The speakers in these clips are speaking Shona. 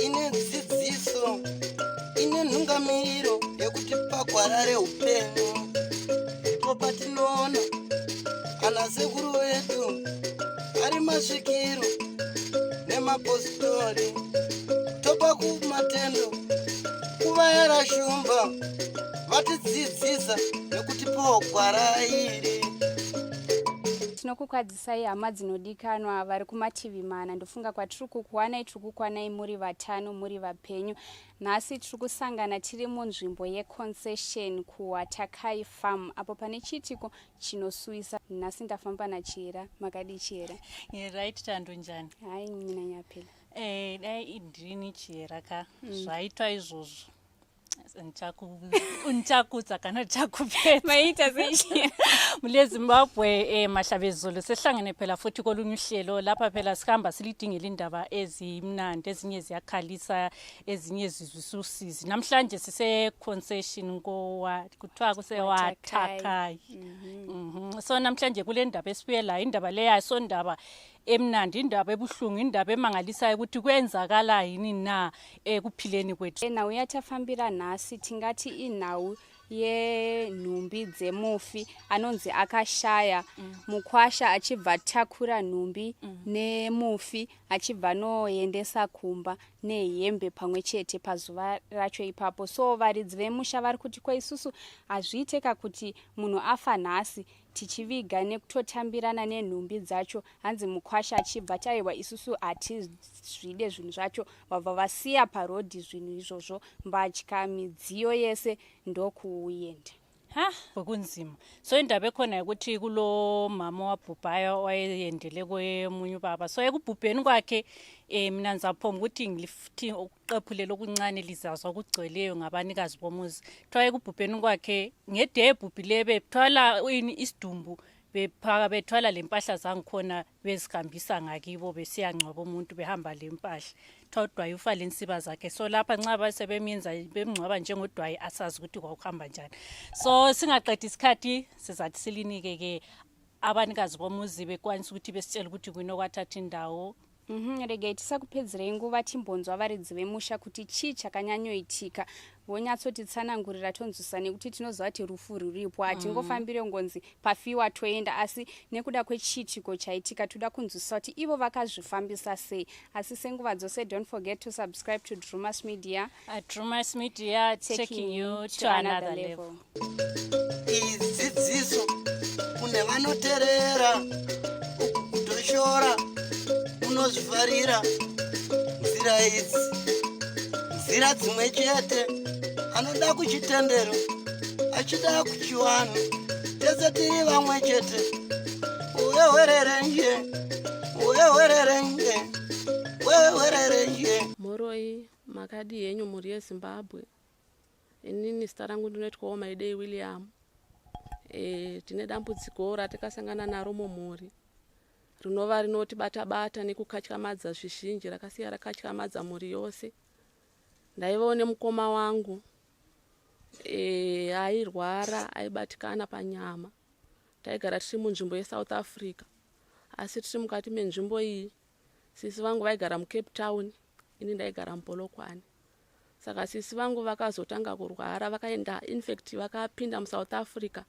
Ine dzidziso, ine nhungamiriro yekuti pagwara reupenyu ndipo patinoona ana sekuru vedu ari masvikiro nemapositori, topa kumatendo kuvayara shumba vatidzidzisa nekutipawo gwara iri. Tinokukwadzisai hama dzinodikanwa vari kumativi mana. Ndofunga kwatiri kukuwanai, tiri kukwanai muri vatano, muri vapenyu. Nhasi tiri kusangana tiri munzvimbo yeConcession kuWatakai Farm apo pane chiitiko chinosuwisa. Nhasi ndafamba naChihera. Makadii Chihera? Right, Tando, njani? Hai, mina nyaphela. Dai ndini Chihera ka. Zvaitwa izvozvo. Ndichakudza kana ndichakupedza. Maita sei? Mule Zimbabwe, mahlabezulu, sehlangene phela futhi kolunye uhlelo lapha. Phela sihamba silidingela indaba ezimnandi, ezinye ziyakhalisa, ezinye zizwisa usizi. Namhlanje sise concession kowa kuthiwa kuseWatakai. So namhlanje kule ndaba esibuye la, indaba leya so ndaba emnandi, indaba ebuhlungu, indaba emangalisayo ukuthi kwenzakala yini na ekuphileni kwethu. Nhau yatafambira nhasi tingati inhau yenhumbi dzemufi anonzi akashaya. Mukwasha achibva takura nhumbi nemufi achibva noendesa kumba nehembe pamwe chete pazuva racho ipapo. So varidzi vemusha vari kuti ko isusu hazviiteka kuti munhu afa nhasi tichiviga nekutotambirana nenhumbi dzacho. Hanzi mukwasha achibva taiwa, isusu hatizvide zvinhu zvacho. Vabva vasiya parodhi zvinhu izvozvo, mbatya, midziyo yese, ndokuenda. Ha, bekunzima. So indaba ekhona yokuthi kulo mama owabhubhayo wayeyendele kwemunye ubaba. So ekubhubheni kwakhe, mina ngizaphonga ukuthi ngilifuthi ukuqephulelo okuncane, lizazwa okugcweleyo ngabanikazi bomuzi. Kuthiwa ekubhubheni kwakhe, ngede ebhubhileyo, bethwala ini, isidumbu, bephaka, bethwala le mpahla zangikhona, bezihambisa ngakibo, besiyangcwaba umuntu behamba le mpahla. Kuthiwa udwayi ufa lensiba zakhe. So lapha nxa basebemenza bemngcwaba njengodwayi, asazi ukuthi kwakuhamba njani. So singaqedi isikhathi, sizathi silinike-ke abanikazi bomuzi bekwanisa ukuthi besitshele ukuthi kuyini okwathatha indawo. Regai tisakupedzerei nguva, timbonzwa varidzi vemusha kuti chii chakanyanyoitika, vonyatsotitsanangurira tonzwisa, nekuti tinoziva kuti rufu ruripo, hatingofambire ngonzi pafiwa toenda. Asi nekuda kwechiitiko chaitika, toda kunzwisisa kuti ivo vakazvifambisa sei. Asi senguva dzose, don't forget to subscribe to Drumas Media. Drumas Media, taking you to another level. Idzidziso kune vanoterera, uku kutoshora unozvifarira. Nzira idzi nzira dzimwe chete, anoda kuchitendero, achida kuchiwanhu, tese tiri vamwe chete. Wewererenje, wewererenje, wewererenje. Mhoroi, makadi henyu mhuri yeZimbabwe? Inini zita rangu ndinoitwawo Maidei William. Tine dambudziko ratakasangana naro mumhuri rinova rinotibata bata nekukatyamadza zvizhinji, rakasiya rakatyamadza mhuri yose. Ndaivawo nemukoma wangu airwara, aibatikana panyama. Taigara tiri munzvimbo yeSouth Africa, asi tiri mukati menzvimbo iyi, sisi vangu vaigara muCape Town, ini ndaigara muPolokwane. Saka sisi vangu vakazotanga kurwara, vakaenda, infact vakapinda muSouth Africa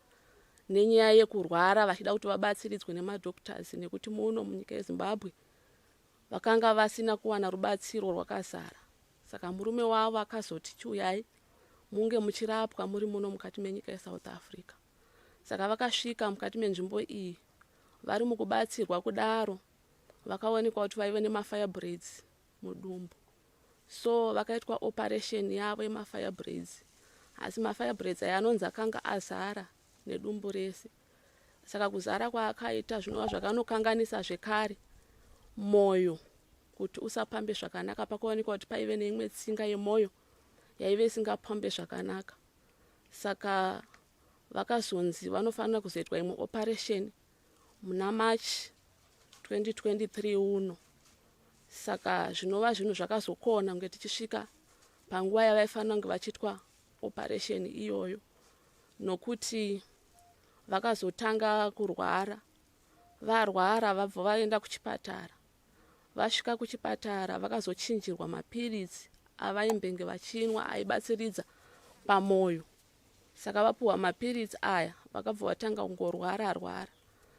nenyaya yekurwara, vachida kuti vabatsiridzwe nemadoctors, nekuti muno munyika yeZimbabwe vakanga vasina kuwana rubatsiro rwakazara. Saka murume wavo akazoti, "Chiuyai munge muchirapwa muri muno mukati menyika yeSouth Africa." Saka vakasvika mukati menzvimbo iyi, vari mukubatsirwa kudaro, vakaonekwa kuti vaive nemafibroids mudumbu. So vakaitwa operation yavo yemafibroids, asi mafibroids aya anonzi akanga azara nedumbu rese. Saka kuzara kwaakaita zvinova zvakanokanganisa zvekare mwoyo kuti usapambe zvakanaka. Pakaonekwa kuti paive neimwe tsinga yemwoyo yaive isingapambe zvakanaka. Saka vakazonzi vanofanira kuzoitwa imwe operation muna March 2023 uno. Saka zvinova zvinhu zvakazokona kunge tichisvika panguva yavaifanira kunge vachiitwa operation iyoyo, nokuti Vakazotanga kurwara, varwara vabva vaenda kuchipatara. Vasvika kuchipatara vakazochinjirwa mapiritsi avaimbenge vachinwa aibatsiridza pamwoyo. Saka vapuhwa mapiritsi aya vakabva vatanga kungorwara rwara.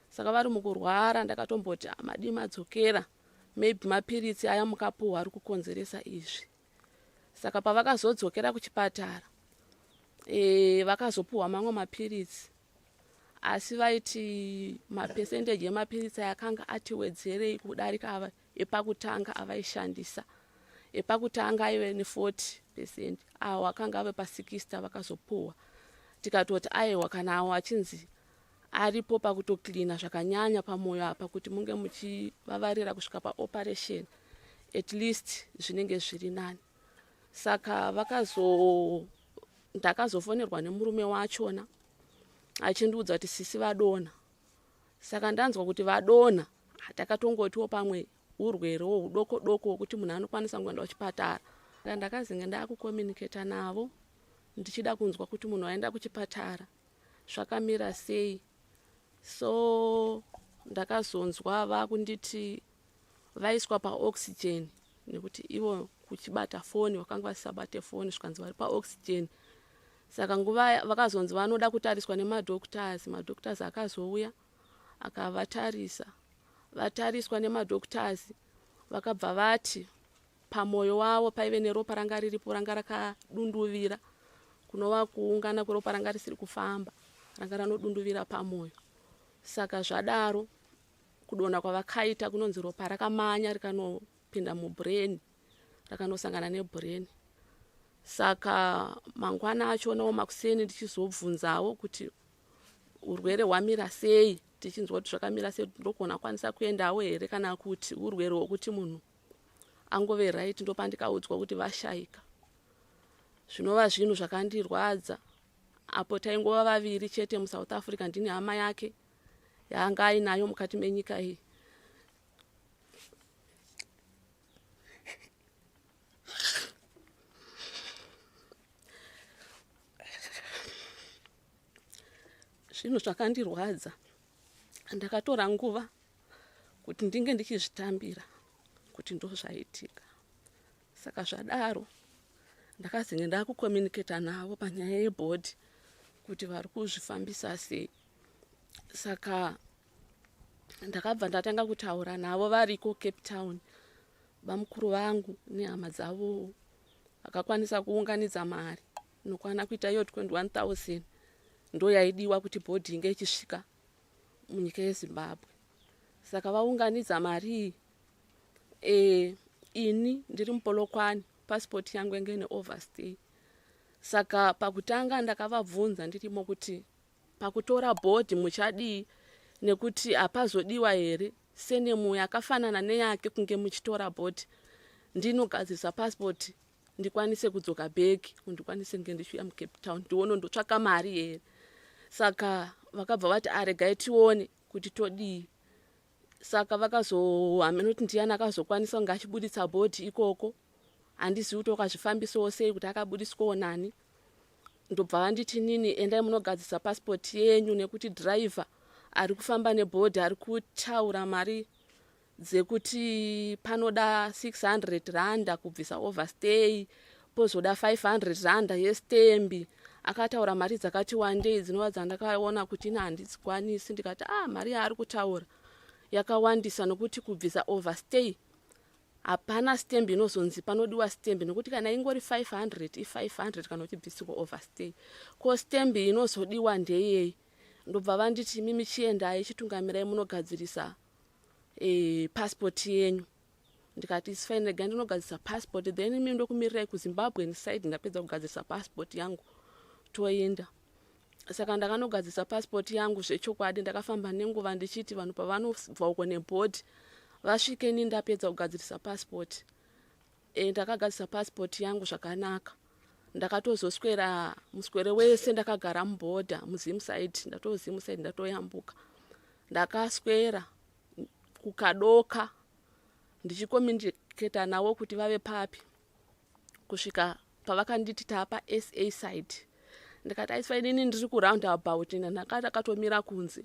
Saka vari mukurwara ndakatomboti ah, madii madzokera, maybe mapiritsi aya mukapuhwa ari kukonzeresa izvi. Saka pavakazodzokera kuchipatara vakazopuhwa mamwe mapiritsi, asi vaiti mapesendeji emapiritsi aya akanga ati wedzerei kudarika ava epakutanga avaishandisa. Epakutanga aive ne40 percent, awo akanga ave pa60 vakazopuhwa. Tikatoti aiwa, kana awo achinzi aripo pakutoklina zvakanyanya pamwoyo apa kuti munge muchivavarira kusvika paoperation, at least zvinenge zviri nani. Saka ndakazofonerwa nemurume wachona achindiudza kuti sisi vadonha. Saka ndanzwa kuti vadonha, takatongotiwo pamwe urwerewo hudoko doko hwekuti munhu anokwanisa kuenda kuchipatara. Saka ndakazenge ndakucommunicata navo ndichida kunzwa kuti munhu aenda kuchipatara zvakamira sei. So ndakazonzwa vakunditi vaiswa paoxygen, nekuti ivo kuchibata foni vakanga vasisabate foni, zvikanzi vari paoxygen. Saka nguva vakazonzi vanoda kutariswa nemadoctors. Madoctors akazouya akavatarisa. Vatariswa nemadoctors, vakabva vati pamwoyo wavo paive neropa ranga riripo, ranga rakadunduvira, kunova kuungana kweropa ranga risiri kufamba, ranga ranodunduvira pamwoyo. Saka zvadaro, kudonha kwavakaita kunonzi ropa rakamanya rikanopinda mubrain, rakanosangana nebrain. Saka mangwana achonawo makuseni ndichizobvunzawo kuti urwere hwamira sei, tichinzwa kuti zvakamira sei, ndogona kwanisa kuendawo here kana kuti urwere hwokuti munhu angove right, ndopandikaudzwa kuti vashayika, zvinova zvinhu zvakandirwadza. Apo taingova vaviri chete muSouth Africa, ndini hama yake yaanga ainayo mukati menyika iyi. Zvinhu zvakandirwadza, ndakatora nguva kuti ndinge ndichizvitambira kuti ndo zvaitika. Saka zvadaro ndakazenge ndakucommunicata navo panyaya yebody kuti vari kuzvifambisa sei. Saka ndakabva ndatanga kutaura navo variko Cape Town, vamukuru vangu nehama dzavo vakakwanisa kuunganidza mari inokwana kuita iyo 21 000, ndo yaidiwa kuti body inge ichisvika munyika yeZimbabwe. Saka vaunganidza mari iyi, ini ndiri muPolokwane, pasipoti yangu yange ine overstay. Saka pakutanga ndakavabvunza ndirimo kuti pakutora body muchadii, nekuti hapazodiwa here surname yakafanana neyake kunge muchitora body, ndinogadzirisa pasipoti ndikwanise kudzoka back, ndikwanise kunge ndichiuya muCape Town, ndione ndotsvaka mari here. Saka vakabva vati aregai tione kuti todii. Saka vakazohamena kuti ndiani akazokwanisa kunge achibuditsa body ikoko, handizivi kuti wakazvifambisawo sei kuti akabudiswawo nani. Ndobva vanditi nini endai munogadzisa pasipoti yenyu, nekuti dhiraivha ari kufamba nebody ari kutaura mari dzekuti panoda 600 randa kubvisa overstay, pozoda 500 randa yestamp. Akataura mari dzakati wandei, dzinova dzandakaona kuti ina handidzikwanisi. Ndikati ah, mari yaari kutaura yakawandisa, nokuti kubvisa overstay hapana stamp inozonzi panodiwa stamp, nekuti kana ingori 500 i500 kana uchibvisirwa overstay, ko stamp inozodiwa ndeyei? Ndobva vanditi mimi chiendai, chitungamirai munogadzirisa passport yenyu. Ndikati it's fine, rega ndinogadzirisa passport, then imi ndokumirirai kuZimbabwe side, ndapedza kugadzirisa passport yangu toenda. Saka ndakanogadzirisa passport yangu. Zvechokwadi ndakafamba nenguva ndichiti vanhu pavanobva uko nebody vasvike ni ndapedza kugadzirisa passport. Ndakagadzirisa passport yangu zvakanaka. Ndakatozoswera muswere wese ndakagara mubhodha muZim side, ndatoZim side, ndatoyambuka. Ndakaswera kukadoka ndichicommunicata navo kuti vave papi, kusvika pavakanditi taapa SA side. Ndikati aiswa inini ndiri kuround about ina ndanga ndakatomira kunze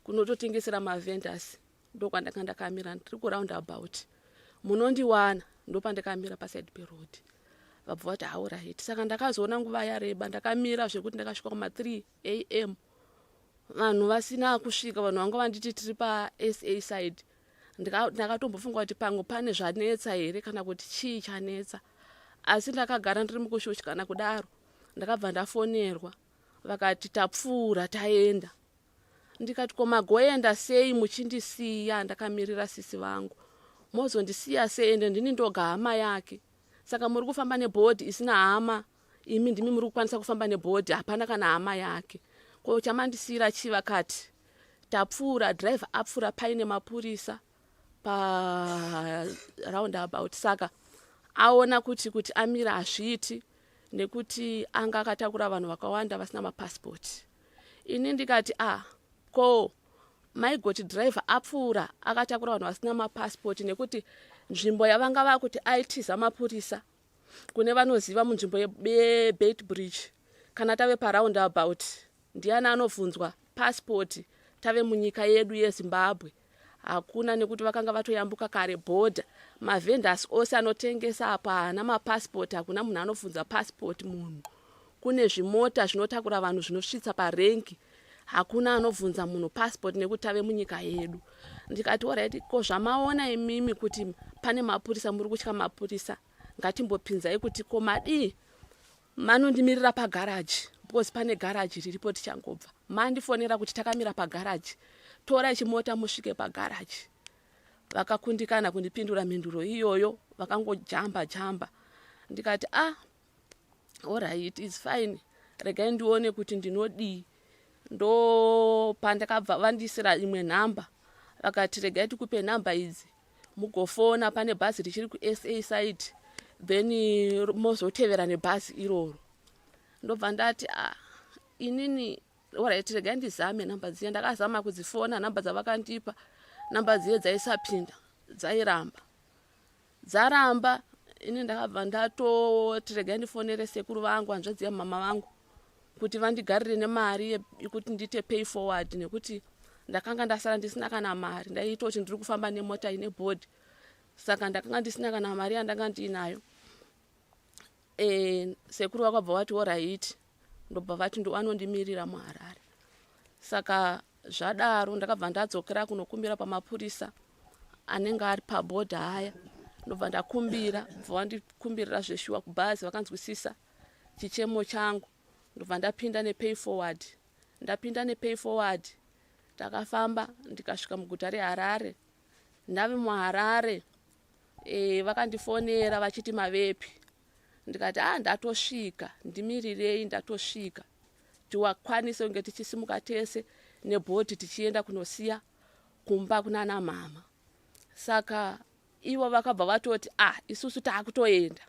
kunototengesera mavendors ndokwandanga ndakamira ndiri kuround about munondiwana ndopandakamira paside peroad. Vabva vati hauraiti. Saka ndakazoona nguva yareba ndakamira zvekuti ndakasvika kuma 3 am vanhu vasina kusvika, vanhu vanga vanditi tiri pasa side. Ndakatombofunga kuti pamwe pane zvanetsa here kana kuti chii chanetsa, asi ndakagara ndiri mukushushikana kudaro. Ndakabva ndafonerwa vakati tapfuura taenda. Ndikati ko magoenda sei muchindisiya ndakamirira sisi vangu, mozondisiya sei ende ndini ndoga hama yake? Saka muri kufamba nebhodhi isina hama, imi ndimi muri kukwanisa kufamba nebhodhi, hapana kana hama yake, ko chamandisiyira chii? Vakati tapfuura, driver apfuura paine mapurisa paroundabout, saka aona kuti kuti amira hazviiti nekuti anga akatakura vanhu vakawanda vasina mapasipoti. Ini ndikati a ah, ko maigoti driver apfuura akatakura vanhu vasina mapasipoti nekuti nzvimbo yavanga vakuti aitiza mapurisa, kune vanoziva munzvimbo yebait bridge kana tave paroundabout ndiani anobvunzwa pasipoti? Tave munyika yedu yeZimbabwe hakuna, nekuti vakanga vatoyambuka kare bhodha. Mavendors ose anotengesa apa haana mapasipoti, hakuna munhu anobvunza pasipoti munhu. Kune zvimota zvinotakura vanhu zvinosvitsa parenki, hakuna anobvunza munhu pasipoti nekuti tave munyika yedu. Ndikati orit, ko zvamaona imimi kuti pane mapurisa, muri kutya mapurisa, ngatimbopinzai kuti ko madii manondimirira pagaraji, because pane garaji riripo, tichangobva mandifonera kuti takamira pagaraji, torai chimota musvike pagaraji. Vakakundikana kundipindura mhinduro iyoyo, vakangojamba jamba. Ndikati ah, alright, its fine, regai ndione kuti ndinodii. Ndopandakabva vandisira imwe nhamba, vakati regai tikupe nhamba idzi mugofona, pane bhazi richiri kuSA side, then mozotevera nebhazi iroro. Ndobva ndati ah, inini alright, regai ndizame nhamba dziya. Ndakazama kudzifona nhamba dzavakandipa, nhamba dziye dzaisapinda, dzairamba, dzaramba. Ini ndakabva ndatoti regai ndifonere sekuru vangu, hanzvadzi yamama vangu, kuti vandigarire nemari yekuti ndiite pay forward, nekuti ndakanga ndasara ndisina kana mari. Ndaitoti ndiri kufamba nemota ine bhodhi, saka ndakanga ndisina kana mari yandanga ndiinayo. Sekuru vakabva vati alright, ndobva vati ndovanondimirira muHarare. Saka zvadaro ndakabva ndadzokera kunokumbira pamapurisa anenge ari pabhodha aya, ndobva ndakumbira, bva vandikumbirira zveshuwa kubhazi, vakanzwisisa chichemo changu, ndobva ndapinda nepay forward. Ndapinda nepay forward, takafamba ndikasvika muguta reHarare. Ndave muHarare, vakandifonera vachiti mavepi? Ndikati a ah, ndatosvika, ndimirirei, ndatosvika, tiwakwanise kunge tichisimuka tese nebhoti tichienda kunosiya kumba kunana mama. Saka ivo vakabva vatoti ah, isusu taakutoenda.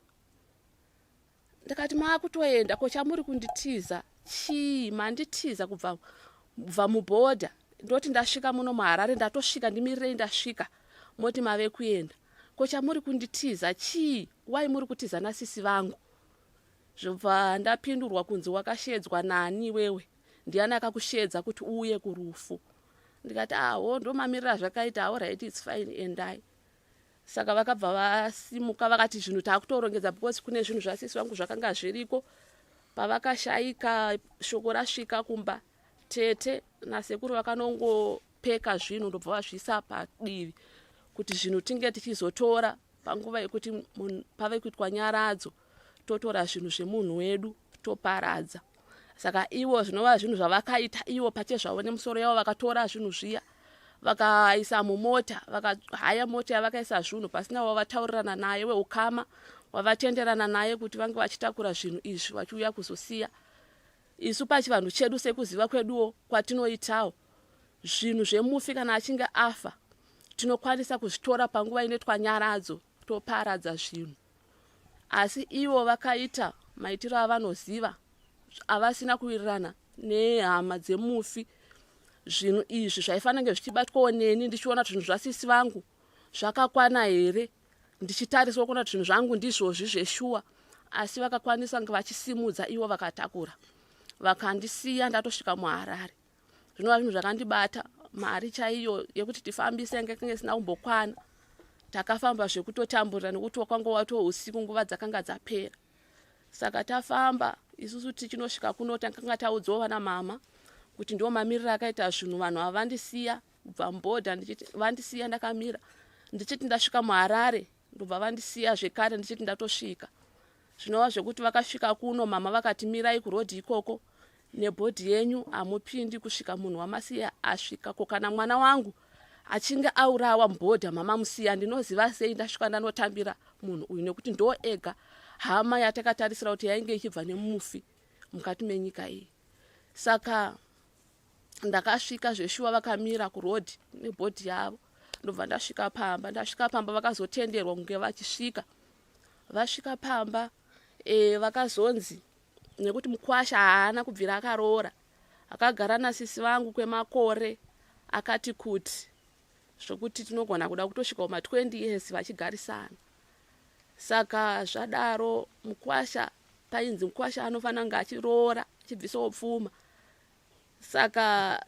Ndikati maakutoenda, ko chamuri kunditiza chii? Manditiza kubva kubva mubhodha, ndoti ndasvika muno muHarare, ndatosvika, ndimirirei, ndasvika, moti mave kuenda, ko chamuri kunditiza chii? Wai muri kutiza nasisi vangu? Zvobva ndapindurwa kunzi wakashedzwa nani iwewe? Ndiani akakushedza kuti uuye kurufu? Ndikati aho, ndomamirira zvakaita, alright, its fine, endai. Saka vakabva vasimuka vakati zvinhu taakutorongedza, because kune zvinhu zvasisi vangu zvakanga zviriko pavakashaika. Shoko rasvika kumba, tete nasekuru vakanongopeka zvinhu, ndobva vazviisa padivi kuti zvinhu tinge tichizotora panguva yekuti pave kuitwa nyaradzo, totora zvinhu zvemunhu wedu toparadza. Saka ivo zvinova zvinhu zvavakaita ivo pachezvavo nemusoro yavo, vakatora zvinhu zviya vakaisa mumota, vakahaya mota yavakaisa zvinhu pasina wavataurirana naye weukama wavatenderana naye kuti vange vachitakura zvinhu izvi vachiuya kuzosiya. Isu pachivanhu chedu, sekuziva kweduwo kwatinoitawo, zvinhu zvemufi kana achinge afa tinokwanisa kuzvitora panguva inoitwa nyaradzo toparadza zvinhu, asi ivo vakaita maitiro avanoziva avasina kuwirirana nehama dzemufi. Zvinhu izvi zvaifanira kunge zvichibatwawo neni, ndichiona kuti zvinhu zvasisi vangu zvakakwana here, ndichitariswa kuona kuti zvinhu zvangu ndizvozvi zveshuwa, asi vakakwanisa kunge vachisimudza ivo vakatakura. Vakandisiya ndatosvika muHarare, zvinova zvinhu zvakandibata. Mari chaiyo yekuti tifambise yange kange isina kumbokwana. Takafamba zvekutotamburira nekuti wakanga wato usiku, nguva dzakanga dzapera. Saka tafamba isusu tichinosvika kuno, takanga taudzawo vana mama kuti ndo mamiriro akaita zvinhu. Vanhu ava vandisiya kubva mubhodha, ndichiti vandisiya ndakamira, ndichiti ndasvika muHarare, ndobva vandisiya zvekare ndichiti ndatosvika. Zvinova zvekuti vakasvika kuno, mama vakati, "Mirai kurodhi ikoko nebhodhi yenyu, hamupindi kusvika munhu wamasiya asvika. Ko kana mwana wangu achinge aurawa mubhodha mama musiya, ndinoziva sei ndasvika ndanotambira munhu uyu?" Nekuti ndo ega hama yatakatarisira kuti yainge ichibva nemufi mukati menyika iyi. Saka ndakasvika zveshuwa, vakamira kurodhi nebhodhi yavo. Ndobva ndasvika pamba. Ndasvika pamba, vakazotenderwa kunge vachisvika. Vasvika pamba, vakazonzi nekuti mukwasha haana kubvira akaroora, akagara nasisi vangu kwemakore akati kuti, zvokuti tinogona kuda kutosvika kuma20 years vachigarisana. Saka zvadaro, mukwasha, painzi mukwasha anofanira kunge achiroora, achibvisawo pfuma. Saka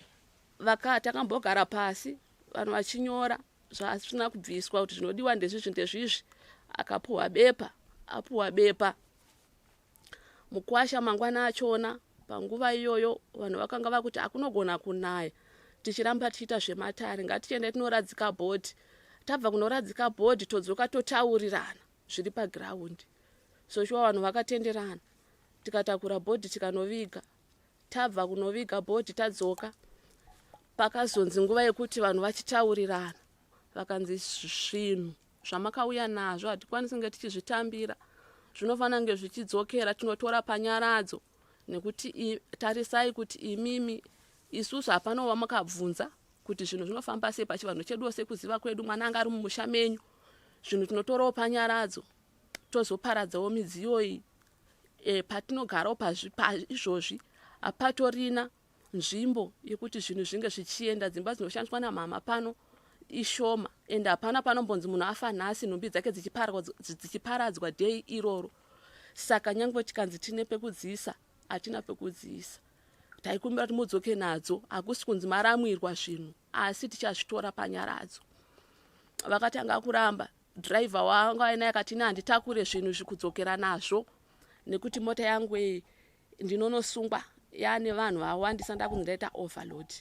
takambogara pasi, vanhu vachinyora zvasina kubviswa, kuti zvinodiwa ndezvizvi, ndezvizvi. Akapuhwa bepa. Apuhwa bepa mukwasha, mangwana achona panguva iyoyo vanhu vakanga vakuti akunogona kunaya, tichiramba tichiita zvematare, ngatichienda tinoradzika bhodhi. Tabva kunoradzika bhodhi, todzoka totaurirana zviri pagiraundi. So shuwa vanhu vakatenderana, tikatakura bhodhi tikanoviga. Tabva kunoviga bhodhi, tadzoka, pakazonzi nguva yekuti vanhu vachitaurirana. Vakanzi zvinhu zvamakauya nazvo hatikwanisi kunge tichizvitambira, zvinofanira kunge zvichidzokera, tinotora panyaradzo, nekuti tarisai kuti imimi, isusu hapana wamakabvunza kuti zvinhu zvinofamba sei pachivanhu cheduwo. Sekuziva kwedu, mwana anga ari mumusha menyu, zvinhu tinotorawo panyaradzo, tozoparadzawo midziyo iyi. Patinogarawo paizvozvi hapatorina nzvimbo yekuti zvinhu zvinge zvichienda. Dzimba dzinoshandiswa namama pano ishoma, ende hapana panombonzi munhu afa nhasi, nhumbi dzake dzichiparadzwa day iroro. Saka nyange tikanzi tine pekudziisa, hatina pekudziisa. Taikumbira kuti mudzoke nadzo. Hakusi kunzi maramwirwa zvinhu, asi tichazvitora panyaradzo. Vakatanga kuramba. Dhiraivha wanga ainaye akati, "Ini handitakure zvinhu izvi kudzokera nazvo, nekuti mota yangu iyi ndinonosungwa, yaane vanhu vawandisa, ndakunzi ndaita overload."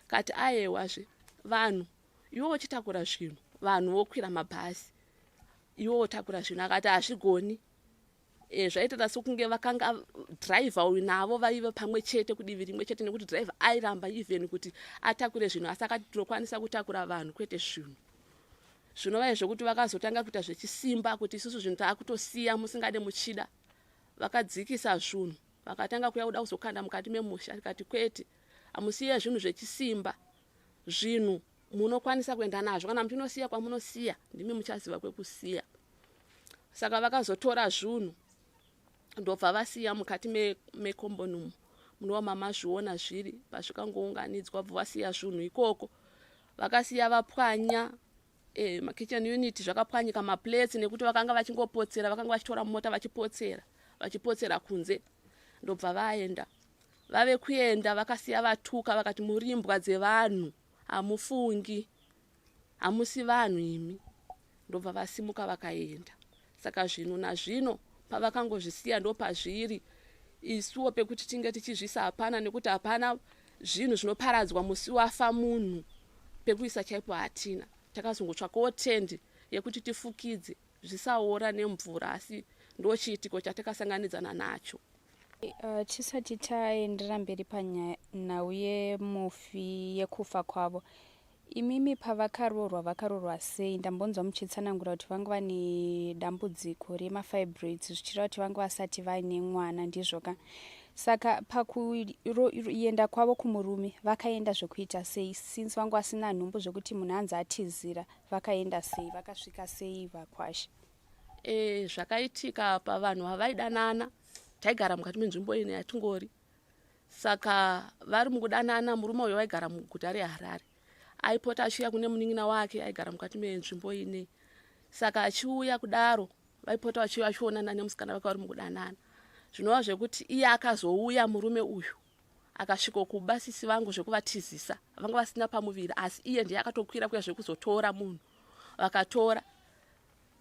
Kati, "Aewazve, vanhu iwe uchitakura zvinhu, vanhu vokwira mabhazi, iwe wotakura zvinhu." Akati hazvigoni. Zvaitoita sekunge vakanga dhiraivha uyu navo vaiva pamwe chete kudivi rimwe chete, nekuti dhiraivha airamba even kuti atakure zvinhu, asi akati tinokwanisa kutakura vanhu kwete zvinhu. Zvinova izvo vakazotanga kuita zvechisimba kuti isusu zvinhu taakutosiya, musingade muchida. Vakadzikisa zvinhu, vakatanga kuya kuda kuzokanda mukati memusha. Tikati kwete, hamusiye zvinhu zvechisimba. Zvinhu munokwanisa kuenda nazvo, kana muchinosiya kwamunosiya, ndimi muchaziva kwekusiya. Saka vakazotora zvinhu, ndobva vasiya mukati mekomboni umu munova mamazviona zviri pazvikangounganidzwa. Bva vasiya zvinhu ikoko. Vakasiya vapwanya makitchen unit, zvakapwanyika, maplates, nekuti vakanga vachingopotsera, vakanga vachitora mota vachipotsera, vachipotsera kunze. Ndobva vaenda. Vave kuenda, vakasiya vatuka, vakati, "Muri imbwa dzevanhu, hamufungi, hamusi vanhu imi." Ndobva vasimuka vakaenda. Saka zvinhu nazvino pavakangozvisiya ndo pazviri. Isuwo pekuti tinge tichizvisa hapana, nekuti hapana zvinhu zvinoparadzwa musi wafa munhu, pekuisa chaipo hatina. Takazongotsvakawo tendi yekuti tifukidze zvisaora nemvura, asi ndo chiitiko chatakasanganidzana nacho. Tisati taendera mberi panhau yemufi, yekufa kwavo, imimi pavakaroorwa, vakaroorwa sei? Ndambonzwa muchitsanangura kuti vanga vane dambudziko remafibroids, zvichireva kuti vanga vasati vaine mwana, ndizvo ka? Saka pakuenda kwavo kumurume, vakaenda zvekuita sei, since vanga vasina nhumbu, zvekuti munhu anzi atizira? Vakaenda sei? Vakasvika sei vakwasha? Zvakaitika pavanhu vavaidanana, taigara mukati menzvimbo ino yatingori. Saka vari mukudanana, murume uyo vaigara muguta reHarare, aipota achiuya kune munin'ina wake aigara mukati menzvimbo inei. Saka achiuya kudaro, vaipota vachiuya vachionana nemusikana vake vari mukudanana, zvinova zvekuti iye akazouya murume uyu. Akasvikokuba sisi vangu zvekuvatizisa, vanga vasina pamuviri, asi iye ndiye akatokwira kuya zvekuzotora munhu. Vakatora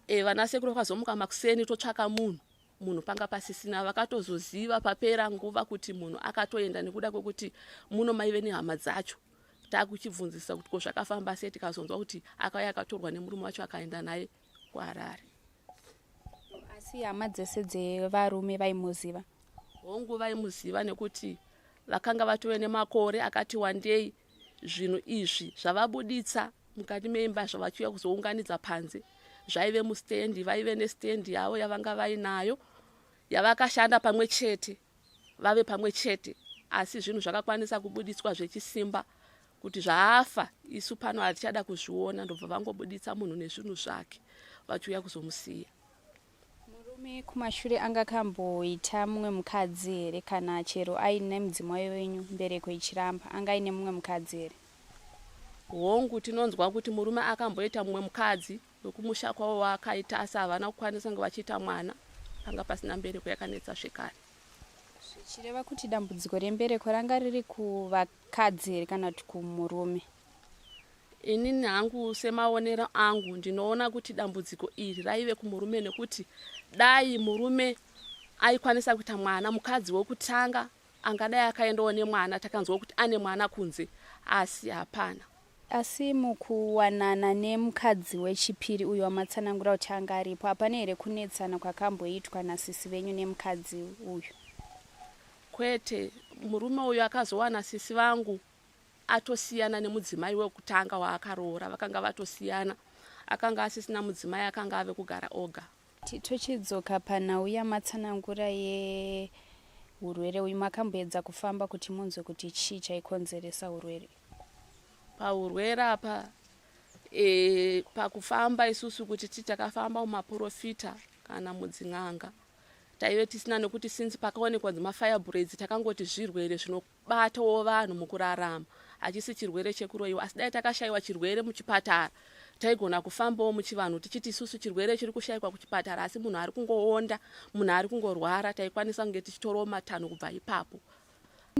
e, vana sekuru vakazomuka makuseni totsvaka munhu, munhu panga pasisina. Vakatozoziva papera nguva kuti munhu akatoenda nekuda kwekuti muno maive nehama dzacho. Takuchibvunzisa kuti ko zvakafamba sei, tikazonzwa kuti akauya akatorwa nemurume wacho akaenda naye kuHarare. Asi hama dzese dzevarume vaimuziva? Hongu, vaimuziva nekuti vakanga vatove nemakore akati wandei zvinhu izvi zvavabuditsa mukati meimba zvavachiuya kuzounganidza panze. Zvaive mustendi, vaive nestendi yavo yavanga vainayo yavakashanda pamwe chete, vave pamwe chete, asi zvinhu zvakakwanisa kubuditswa zvechisimba kuti zvaafa isu pano hatichada kuzviona, ndobva vangobuditsa munhu nezvinhu zvake vachiuya kuzomusiya. Murume kumashure anga akamboita mumwe mukadzi here kana chero aine mudzimai wenyu mbereko ichiramba anga aine mumwe mukadzi here? Hongu, tinonzwa kuti murume akamboita mumwe mukadzi wekumusha kwavo waakaita, asi havana kukwanisa kunge vachiita mwana, panga pasina mbereko yakanetsa zvekare. Zvichireva kuti dambudziko rembereko ranga riri kuvakadzi here kana kuti kumurume? Inini hangu semaonero angu ndinoona kuti dambudziko iri raive kumurume, nekuti dai murume aikwanisa kuita mwana, mukadzi wekutanga angadai akaendawo nemwana, takanzwa kuti ane mwana kunze, asi hapana. Asi mukuwanana nemukadzi wechipiri uyo wamatsanangura kuti anga aripo, hapana here kunetsana kwakamboitwa nasisi venyu nemukadzi uyu? Kwete, murume uyu akazowana sisi vangu atosiyana nemudzimai wekutanga waakaroora, vakanga vatosiyana, akanga asisina mudzimai, akanga ave kugara oga. Tochidzoka panhau yamatsanangura yehurwere uyu, makamboedza kufamba kuti munzwe kuti chii chaikonzeresa hurwere? Pahurwere apa pakufamba isusu kuti ti takafamba mumaporofita kana mudzin'anga taive tisina, nekuti since pakaonekwa dzimafire takangoti zvirwere zvinobatawo vanhu mukurarama, hachisi chirwere chekuroyiwa. Asi dai takashayiwa chirwere muchipatara taigona kufambawo muchivanhu tichiti isusu chirwere chiri kushayikwa kuchipatara, asi munhu ari kungoonda, munhu ari kungorwara, taikwanisa kunge tichitorawo matanho kubva ipapo.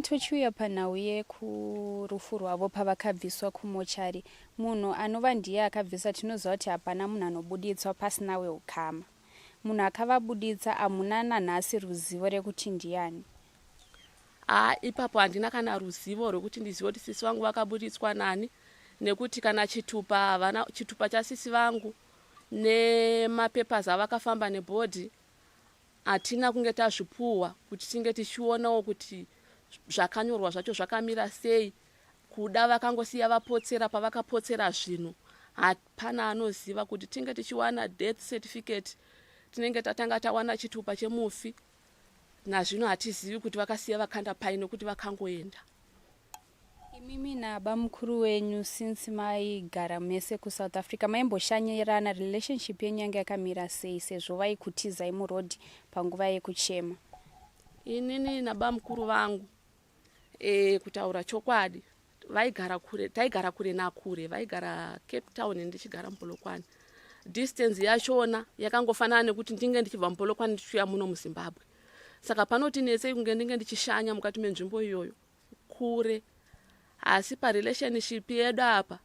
Tochiuya panhau yekurufu rwavo, pavakabviswa kumochari, munhu anova ndiye akabvisa, tinoziva kuti hapana munhu anobuditswa pasina weukama. Munhu akavabuditsa hamuna nanhasi ruzivo rekuti ndiani? Haa, ipapo handina kana ruzivo rwekuti ndizive kuti sisi vangu vakabuditswa nani, nekuti kana chitupa havana, chitupa chasisi vangu nemapepers avakafamba nebhodhi hatina kunge tazvipuhwa kuti tinge tichionawo kuti zvakanyorwa zvacho zvakamira sei. Kuda vakangosiya vapotsera pavakapotsera zvinhu, hapana anoziva. Kuti tinge tichiwana death certificate tinenge tatanga tawana chitupa chemufi, nazvino hatizivi kuti vakasiya vakanda pai nekuti vakangoenda. Imimi nabamukuru wenyu, since maigara mese kuSouth Africa, maimboshanyirana, relationship yenyu yanga yakamira sei sezvo vaikutizai murodhi panguva yekuchema? Inini nabamukuru vangu, kutaura chokwadi, vaigara kure, taigara kure nakure. Vaigara Cape Town, ndichigara muPolokwane. Distance yachona yakangofanana nekuti ndinge ndichibva muPolokwane ndichiuya muno muZimbabwe, saka panoti netsei kunge ndinge ndichishanya mukati menzvimbo iyoyo, kure. Asi parelationship yedu apa,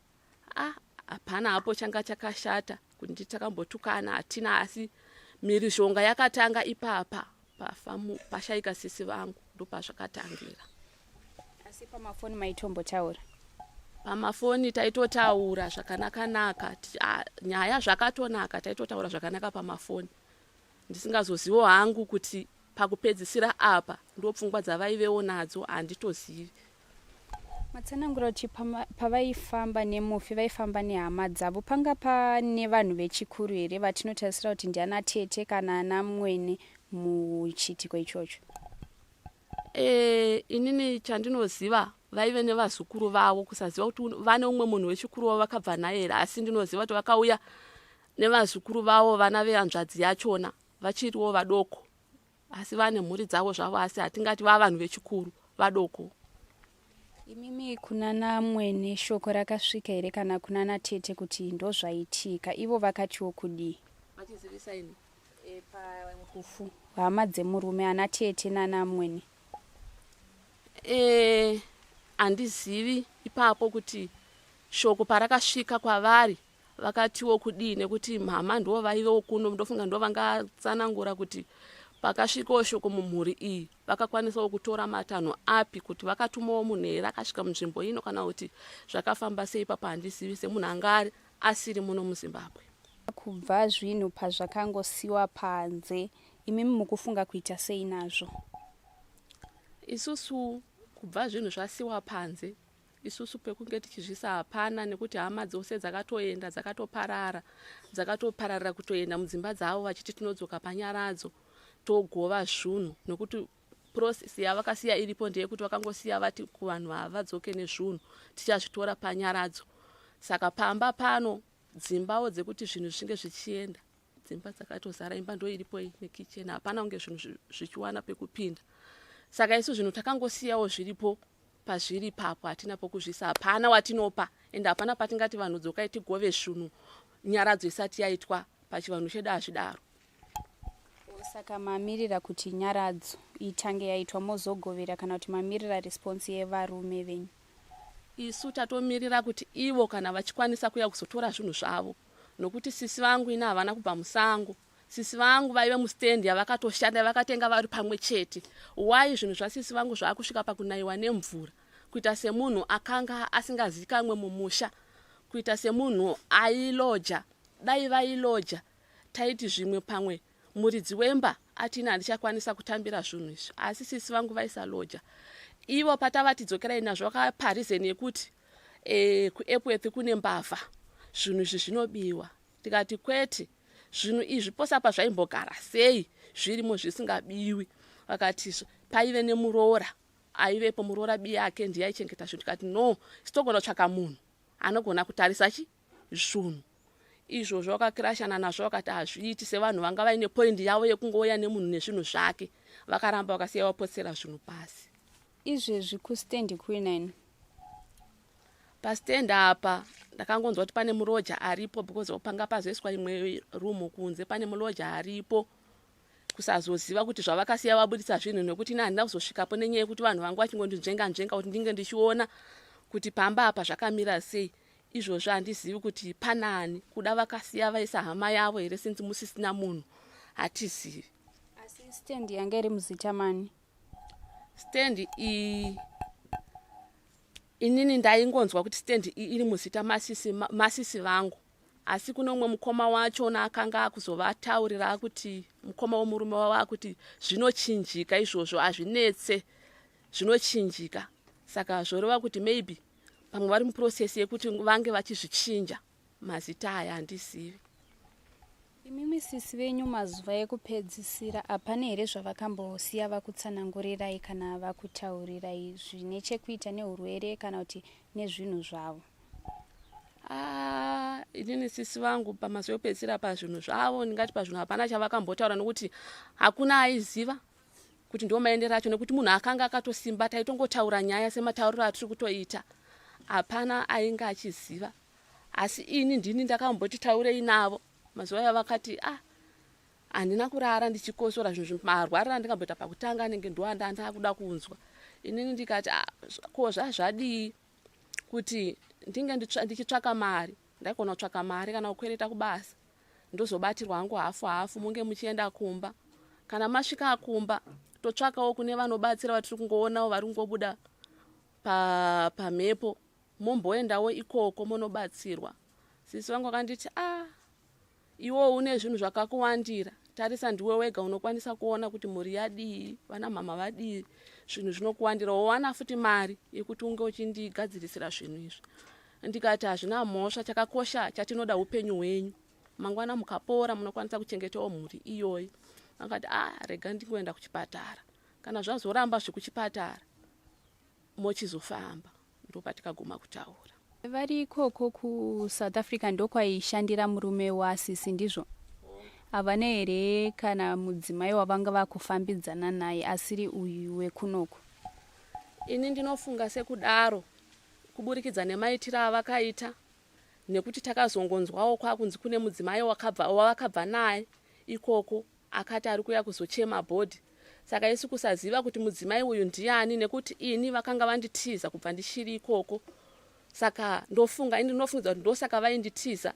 ah, hapana hapo changa chakashata kuti takambotukana, hatina. Asi mhirizhonga yakatanga ipapa pafa pashayika sisi vangu, ndopazvakatangira. Asi pamafoni maitombotaura? Pamafoni taitotaura zvakanaka-naka, nyaya zvakatonaka, taitotaura zvakanaka pamafoni. Ndisingazozivo hangu kuti pakupedzisira apa ndo pfungwa dzavaivewo nadzo, handitozivi. Matsanangura kuti pavaifamba nemufi vaifamba nehama dzavo. Panga pane vanhu vechikuru here vatinotarisira kuti ndiana tete kana ana mwene muchiitiko ichocho? Inini chandinoziva, vaive nevazukuru vavo. Kusaziva kuti vane umwe munhu wechikuru wavo vakabva naye here, asi ndinoziva kuti vakauya nevazukuru vavo, vana vehanzvadzi yachona, vachiriwo vadoko, asi vane mhuri dzavo zvavo, asi hatingati vava vanhu vechikuru, vadoko. Imimi kuna namwene shoko rakasvika here kana kuna natete kuti ndozvaitika? Ivo vakatiwo kudii? Vachizivisa ini? Parufu, hama dzemurume, ana tete nanamwene. Eh, handizivi ipapo kuti shoko parakasvika kwavari vakatiwo kudii nekuti mhama ndivo vaivewo kuno ndofunga ndo vangatsanangura kuti pakasvikawo shoko mumhuri iyi vakakwanisawo kutora matanho api kuti vakatumawo munhu here akasvika munzvimbo ino kana kuti zvakafamba sei ipapo handizivi semunhu anga ari asiri muno muzimbabwe. Kubva zvinhu pazvakangosiwa panze imimi mukufunga kuita sei nazvo? Isusu kubva zvinhu zvasiwa panze isusu pekunge tichizvisa hapana nekuti hama dzose dzakatoenda dzakatoparara dzakatopararira kutoenda mudzimba dzavo vachiti tinodzoka panyaradzo togova zvunhu nekuti process yavakasiya iripo ndeyekuti vakangosiya vati kuvanhu ava vadzoke nezvunhu tichazvitora panyaradzo saka pamba pano dzimbawo dzekuti zvinhu zvinge zvichienda dzimba dzakatozara imba ndo iripo iyi nekicheni hapana kunge zvinhu zvichiwana pekupinda saka isu zvinhu takangosiyawo zviripo pazviri ipapo hatina pokuzvisa hapana watinopa ende hapana patingati vanhu dzokai tigove zvinhu nyaradzo isati yaitwa pachivanhu chedu hazvidaro. Saka mamirira kuti nyaradzo itange yaitwa mozogovera kana kuti mamirira response yevarume venyu? Isu tatomirira kuti ivo kana vachikwanisa kuya kuzotora zvinhu zvavo nokuti sisi vangu ini havana kubva musango sisi vangu vaive mustand yavakatoshanda yavakatenga vari pamwe chete why zvinhu zvasisi vangu zvaakusvika pakunaiwa nemvura kuita semunhu akanga asingazikamwe mumusha kuita semunhu ailoja dai vailoja taiti zvimwe pamwe muridzi wemba ati ini handichakwanisa kutambira zvinhu izvi asi sisi vangu vaisaloja ivo patavati dzokerai nazvo vakapa reason yekuti e, kuepworth kune mbavha zvinhu izvi zvinobiwa tikati kwete zvinhu izvi pose apa zvaimbogara sei zvirimo zvisingabiwi vakati paive nemuroora aivepo muroora biyake ndiye aichengeta zvinhu tikati no sitogona kutsvaka munhu anogona kutarisa chi zvunhu izvozvo vakakirashana nazvo vakati hazviiti sevanhu vanga vaine poindi yavo yekungouya nemunhu nezvinhu zvake vakaramba vakasiya vapotsera zvinhu pasi. Izvezvi kustand kuinani? Pastand apa ndakangonzwa kuti pane muroja aripo because panga pazoiswa imwe room kunze pane muroja aripo kusazoziva kuti zvavakasiya vabudisa zvinhu nekuti ini handina kuzosvikapo nenyaya yekuti vanhu vangu vachingondinzvenga nzvenga kuti ndinge ndichiona kuti pamba apa zvakamira sei izvozvo handizivi kuti panani kuda vakasiya vaisa hama yavo here since musisina munhu hatizivi. Asi stand yanga iri muzita mani? Stand iyi inini ndaingonzwa kuti stand iyi iri muzita masisi, masisi vangu asi kune umwe mukoma wachona akanga akuzovataurira akuti mukoma wemurume wavo akuti zvinochinjika izvozvo hazvinetse zvinochinjika saka zvoreva kuti maybe pamwe vari muprocess yekuti vange vachizvichinja mazita aya handizivi. Imimi sisi venyu mazuva ekupedzisira hapana here zvavakambosiya vakutsanangurirai kana vakutaurirai zvine chekuita neurwere kana kuti nezvinhu zvavo? Ah, inini sisi vangu pamazuva ekupedzisira pazvinhu zvavo ndingati pazvinhu hapana chavakambotaura nokuti hakuna aiziva kuti ndo maendero acho nekuti munhu akanga akatosimba taitongotaura nyaya sematauriro atiri kutoita hapana ainge achiziva asi ini ndini ndakamboti taurei navo mazuva ayo vakati ah handina kurara ndichikosora zvinhu marwariro andikamboita pakutanga anenge ndoandandakuda kunzwa inini ndikati ah, ko zvazvadii kuti ndinge ndichitsvaka mari ndaigona kutsvaka mari kana kukwereta kubasa ndozobatirwa hangu hafu hafu munge muchienda kumba kana masvika kumba totsvakawo kune vanobatsira vatiri kungoonawo vari kungobuda pamhepo pa momboendawo ikoko monobatsirwa sisi vangu vakanditi a ah, Iwe une zvinhu zvakakuwandira tarisa ndiwe wega unokwanisa kuona kuti mhuri yadii vana mhamha vadii zvinhu zvinokuwandira wowana futi mari yekuti unge uchindigadzirisira zvinhu izvi ndikati hazvina mhosva chakakosha chatinoda upenyu hwenyu mangwana mukapora munokwanisa kuchengetawo mhuri iyoyi akati ah rega ndingoenda kuchipatara kana zvazoramba zvekuchipatara mochizofamba ndopatikaguma kutaura. Vari ikoko kuSouth Africa ndokwaishandira murume wasisi ndizvo? Havana here kana mudzimai wavanga vakufambidzana naye asiri uyu wekunoku? Ini ndinofunga sekudaro kuburikidza nemaitiro avakaita nekuti takazongonzwawo kwakunzi kune mudzimai wakabva wavakabva naye ikoko akati ari kuuya kuzochema bhodhi. Saka isu kusaziva kuti mudzimai uyu ndiani nekuti ini vakanga vanditiza kubva ndichiri ikoko. Saka ndofunga ini ndinofungidza kuti ndosaka vainditiza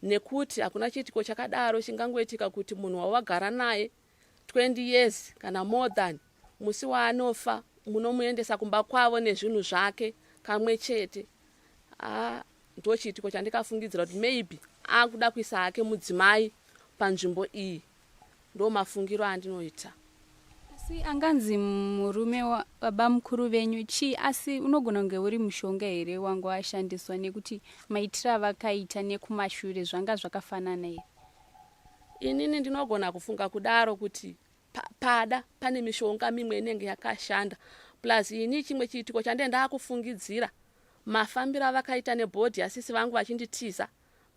nekuti hakuna chiitiko chakadaro chingangoitika kuti munhu wawagara naye 20 years kana more than musi waanofa munomuendesa kumba kwavo nezvinhu zvake kamwe chete. Ah, ndochiitiko chandikafungidzira kuti maybe akuda kuisa hake mudzimai panzvimbo iyi. Ndomafungiro andinoita. Asi anganzi murume wabamukuru venyu chii asi unogona kunge uri mushonga here wanga washandiswa nekuti maitiro avakaita nekumashure zvanga zvakafanana here? Inini ndinogona kufunga kudaro kuti pa, pada pane mishonga mimwe inenge yakashanda plus ini chimwe chiitiko chandee ndakufungidzira mafambiro avakaita nebhodhi yasisi vangu vachinditiza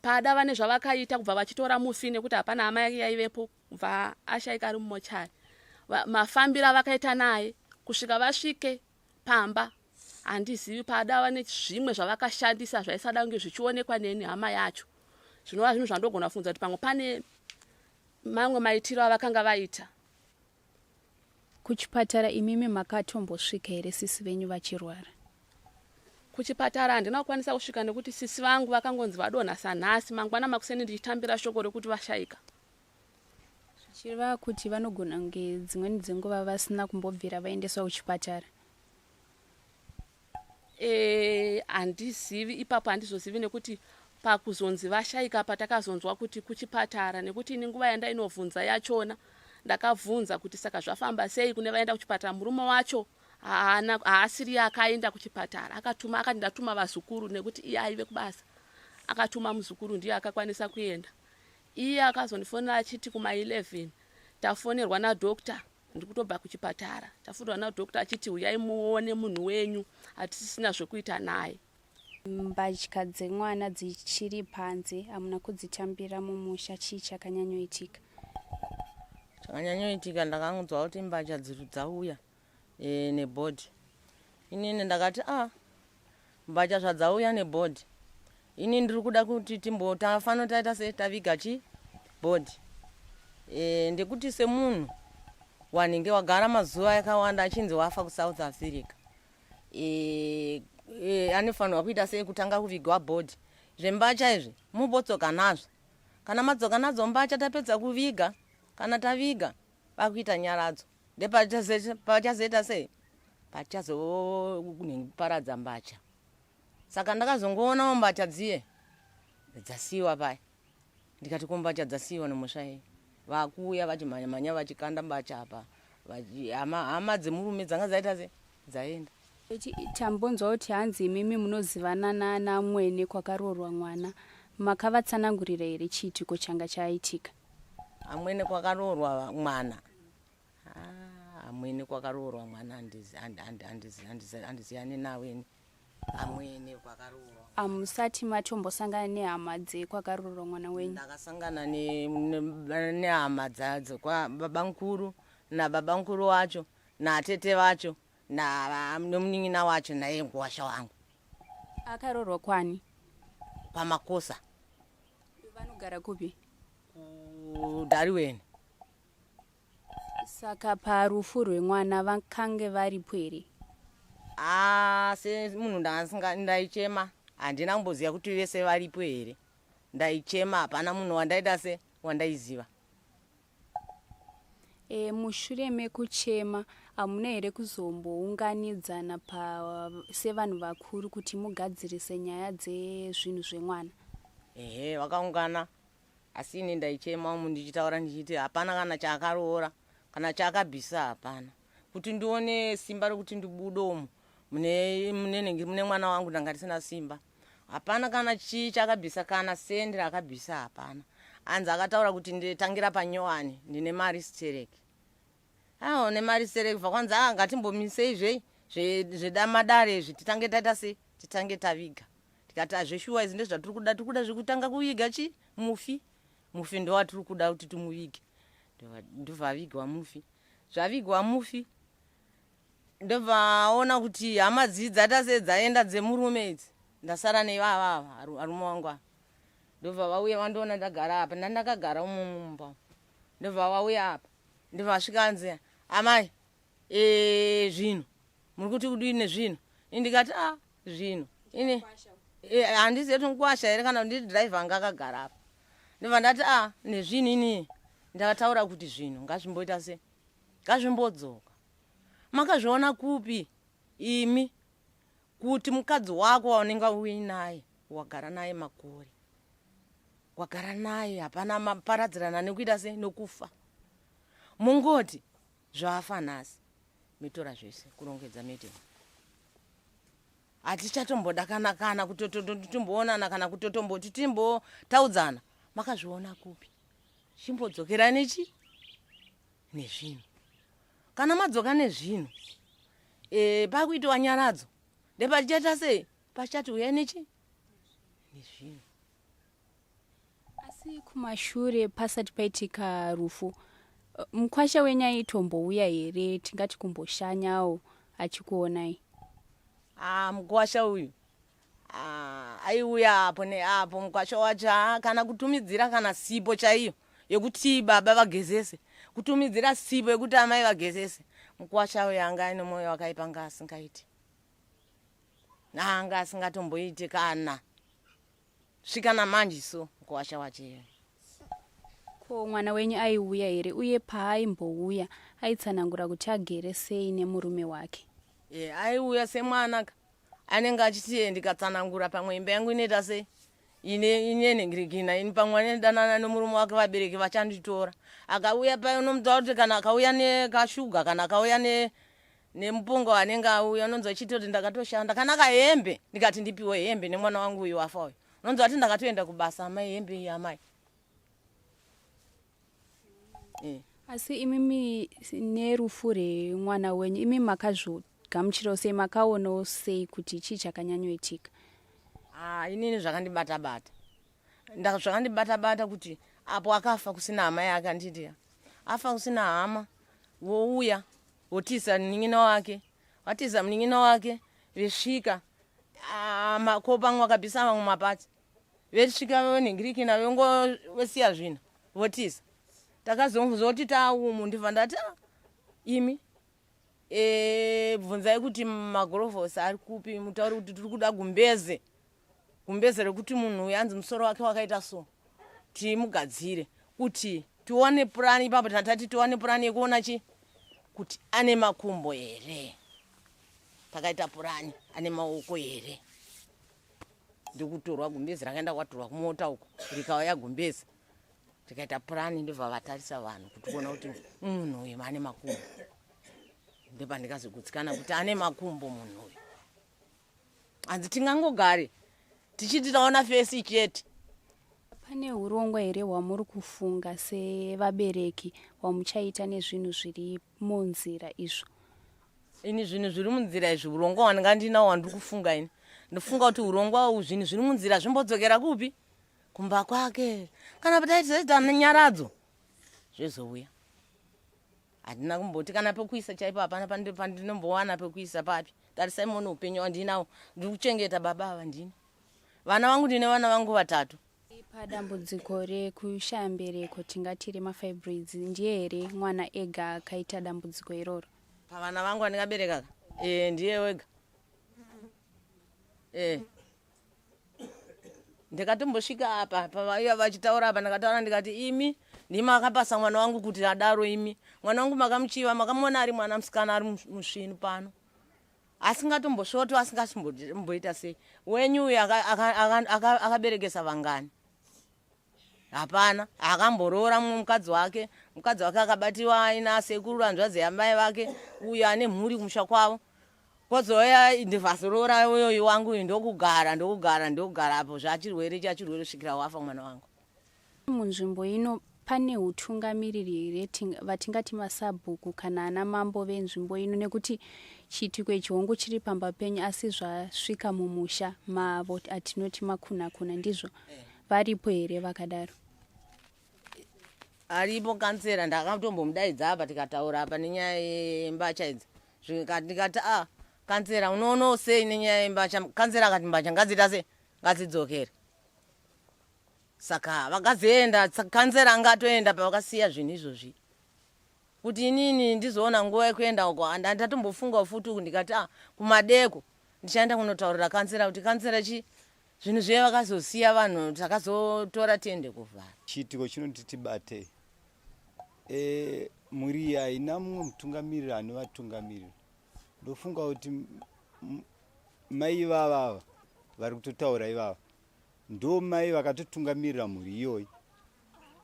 Pada vane zvavakaita kubva vachitora mufi nekuti hapana hama yake yaivepo kubva ashaika ari mumochari. Mafambiro avakaita naye kusvika vasvike pamba handizivi pada vane zvimwe zvavakashandisa zvaisada kunge zvichionekwa neni hama yacho zvinova zvinhu zvandogona kufunza kuti pamwe pane mamwe maitiro avakanga vaita. Kuchipatara imimi makatombosvika here sisi venyu vachirwara? Kuchipatara handina kukwanisa kusvika nekuti sisi vangu vakangonzi vadonha sanhasi mangwana makuseni ndichitambira shoko rekuti vashaika. Zvichireva kuti vanogona kunge dzimweni dzenguva vasina kumbobvira vaendeswa kuchipatara. Eh, handizivi ipapo handizozivi nekuti pakuzonzi vashaika patakazonzwa kuti kuchipatara nekuti ini nguva yandainovhunza yachona ndakavhunza kuti saka zvafamba sei kune vaenda kuchipatara murume wacho haana haasiriye akaenda kuchipatara akatuma akati ndatuma vazukuru nekuti iye aive kubasa akatuma muzukuru ndiye akakwanisa kuenda iye akazondifonera achiti kuma 11 tafonerwa nadoctor ndikutobva kuchipatara tafonerwa nadoctor achiti huyai muone munhu wenyu hatisisina zvekuita naye Mbatya dzemwana dzichiri panze hamuna kudzitambira mumusha chii chakanyanyoitika? Chakanyanyoitika ndakanzwa kuti mbatya dziri dzauya e, nebhodhi. Inini ndakati a ah, mbatya zvadzauya nebhodhi ini ndiri kuda kuti timbotafano taita se taviga chi bhodhi e, ndekuti semunhu wanenge wagara mazuva yakawanda achinzi wafa kusouth africa e, e, anofanirwa kuita sei kutanga kuvigwa bhodhi zvembacha izvi mubotsoka nazvo kana madzoka nadzo mbacha tapedza kuviga kana taviga pakuita nyaradzo ndepachazoita sei pachazoparadza mbacha saka ndakazongoonawo mbacha dziye dzasiiwa paya ndikati ko mbacha dzasiiwa nemhosva yei vakuuya vachimhanya mhanya vachikanda mbacha apa hama, hama dzemurume dzanga dzaita se dzaenda Tambonzwa kuti hanzi imimi munozivana naamwene kwakaroorwa mwana makavatsanangurira here chiitiko changa chaitika? Amwene kwakaroorwa mwana ah, amwene kwakaroorwa mwana handiziyani nawo ini amwene kwakaroorwa. Hamusati matombosangana nehama dzekwakaroorwa mwana wenyu? Ndakasangana nehama dzadzo kwababamukuru nababamukuru wacho natete vacho nemunin'ina wacho naye mukuwasha wangu. Akaroorwa kwani? Pamakosa. Vanogara kupi? KuDariweni. Saka parufu rwemwana vakange varipo here? Ah, semunhu ndanga ndaichema handina kumboziva kuti vese varipo here. Ndaichema hapana munhu wandaida se wandaiziva. E, mushure mekuchema hamuna here kuzombounganidzana pa sevanhu vakuru kuti mugadzirise nyaya dzezvinhu zvemwana? Ehe, vakaungana asi ini ndaichema umu ndichitaura ndichiti hapana kana chaakaroora kana chaakabvisa hapana kuti ndione simba rekuti ndibude umu mune mune mune mwana wangu ndanga ndisina simba hapana kana chii chaakabvisa kana sendi raakabvisa hapana anzi akataura kuti nditangira panyowani ndine mari stereki awo nemari stereki bva kwanzi a ngatimbomisei zvei zvedamadare izvi titange taita sei titange taviga tikati azveshuwa izvi ndezvatiri kuda tiri kuda zvekutanga kuviga chi mufi mufi ndowatiri kuda kuti timuvige ndobva avigwa mufi zvavigwa mufi ndobvaona kuti hama dzii dzaita sei dzaenda dzemurume idzi ndasara neivava ava arume wangu ava ndobva vauya vandiona ndagara apa ndandakagara umo mumba ndobva vauya apa ndobva vasvika anzi Amai, e, zvinhu muri kuti kudii nezvinhu? Ini ndikati a ah, zvinhu ini eh, handizive kuti mukwasha here kana ndiri driver anga akagara apa. Ndobva ndati a ah, nezvinhu ini ndakataura kuti zvinhu ngazvimboita se ngazvimbodzoka. Makazviona kupi imi kuti mukadzi wako waunenge uinaye wagara naye makore wagara naye hapana maparadzirana nekuita se nokufa mungoti zvafa nhasi mitora zvese kurongedza meeting hatichatomboda kana kana kutotomboonana kana kutotomboti timbotaudzana makazviona kupi chimbodzokera nechi nezvinhu kana madzoka nezvinhu e, pakuitiwa nyaradzo ndepachichaita sei pachichati uyai nechi nezvinhu Asi kumashure pasati paitika rufu, mukwasha wenyu aitombouya here tingati kumboshanyawo achikuonai? Ah, mukwasha uyu ah, aiuya apo neapo mukwasha wacho ah, kana kutumidzira kana sipo chaiyo yekuti baba vagezese kutumidzira sipo yekuti amai vagezese mukwasha uyu anga aine mwoyo wakaipa anga asingaiti anga asingatomboiti kana Svika namanje so mukuwasha wacho iyoyo. Ko mwana wenyu aiuya here uye paaimbouya aitsanangura kuti agere sei nemurume wake? E, aiuya semwana ka anenge achiti eh, ndikatsanangura pamwe imba yangu inoita sei ine ine nhingirikina ini pamwe anodanana nemurume wake vabereki vachanditora akauya paya unomudzwa kuti kana akauya nekashuga kana akauya ne nemupunga anenge auya unonzwa achitoti ndakatoshanda kana kahembe ndikati ndipiwe hembe nemwana wangu uyu wafa uyu unonzwa ati ndakatoenda kubasa amai hembe iyi amai eh. Asi imimi nerufu rwemwana wenyu imi makazvogamuchirawo sei makaonawo sei kuti chii chakanyanyoitika? Ah, inini zvakandibata bata zvakandibata bata kuti apo akafa kusina hama yake anditi afa kusina hama wouya votiza munin'ina wake vatiza munin'ina wake vesvika ah, ko pamwe vakabvisa vamwe mapatsi vesvika vonhingirikina vongo vosiya zvinhu votiza takazoti taumu ndibva ndati ah, imi e, bvunzai kuti magorovhosi ari kupi mutauri kuti tiri kuda gumbeze gumbeze rekuti munhu uyu anzi musoro wake wakaita so timugadzire kuti tione purani ipapo tatati tiwane purani yekuona chi kuti ane makumbo here takaita purani ane maoko here ndikutorwa gumbezi rakaenda kwatorwa kumota uko rikauya gumbezi tikaita purani ndobva vatarisa vanhu kuti kuona kuti munhu uyu ane makumbo ndopandikazogutsikana kuti ane makumbo munhu uyu hanzi tingangogare tichiti taona fesi chete. Pane hurongwa here hwamuri kufunga sevabereki hwamuchaita nezvinhu zviri munzira izvo? Ini zvinhu zviri munzira izvi hurongwa hwandinga ndinawo hwandiri kufunga ini ndofunga kuti hurongwa uhu zvinhu zviri munzira zvimbodzokera kupi kumba kwake kana pataita nyaradzo zvezouya Handina kumboti kana pekuisa chaipo hapana pandinombowana pekuisa papi. Tarisai muone upenyu wandinawo. Ndiri kuchengeta baba ava ndini. Vana vangu ndine vana vangu vatatu. Padambudziko rekushaya mbereko tingati remafibroids ndiye here mwana ega akaita dambudziko iroro? Pavana vangu vandikabereka ka? Eh, ndiye wega. Eh. Ndakatombosvika apa pavaiva vachitaura apa ndakataura ndikati imi ndimi makapasa mwana wangu kuti adaro imi mwana wangu makamuchiva makamuona ari mwana musikana ari musvinu pano asingatombosvoto asingatomboita sei wenyu uyu akaberekesa vangani hapana akamboroora mumwe mukadzi wake mukadzi wake akabatiwa aina sekuru hanzvadzi yamai vake uyo ane mhuri kumusha kwavo kozouya ndivazoroora uyoyu wangu uyu ndokugara ndokugara ndokugara apo zvachirwere chachirwere kusvikira wafa mwana wangu Munzvimbo ino pane hutungamiriri here vatingati masabhuku kana ana mambo venzvimbo ino nekuti chiitiko ichi hongu chiri pamba penyu asi zvasvika mumusha mavo atinoti makunakuna ndizvo eh. varipo here vakadaro? Aripo kansera ndakatombomudaidza apa tikataura apa nenyaya yembacha idzi zvikati ndikati a ah, kansera unoonawo sei nenyaya yembacha kansera akati mbacha ngadziita sei ngadzidzokere saka vakazoenda kansera anga atoenda pavakasiya zvinhu izvozvi. Kuti inini ndizoona nguva yekuenda uko handatombofunga futi uku ndikati ah kumadeko ndichaenda kunotaurira kansera kuti kansera chi zvinhu zviye vakazosiya vanhu takazotora tiende kuvhara. Chiitiko chinoti tibate e, mhuri iyi haina mumwe mutungamiriri anovatungamirira. Ndofunga kuti mai ivava ava vari kutotaura ivava ndo mai vakatotungamirira mhuri iyoyi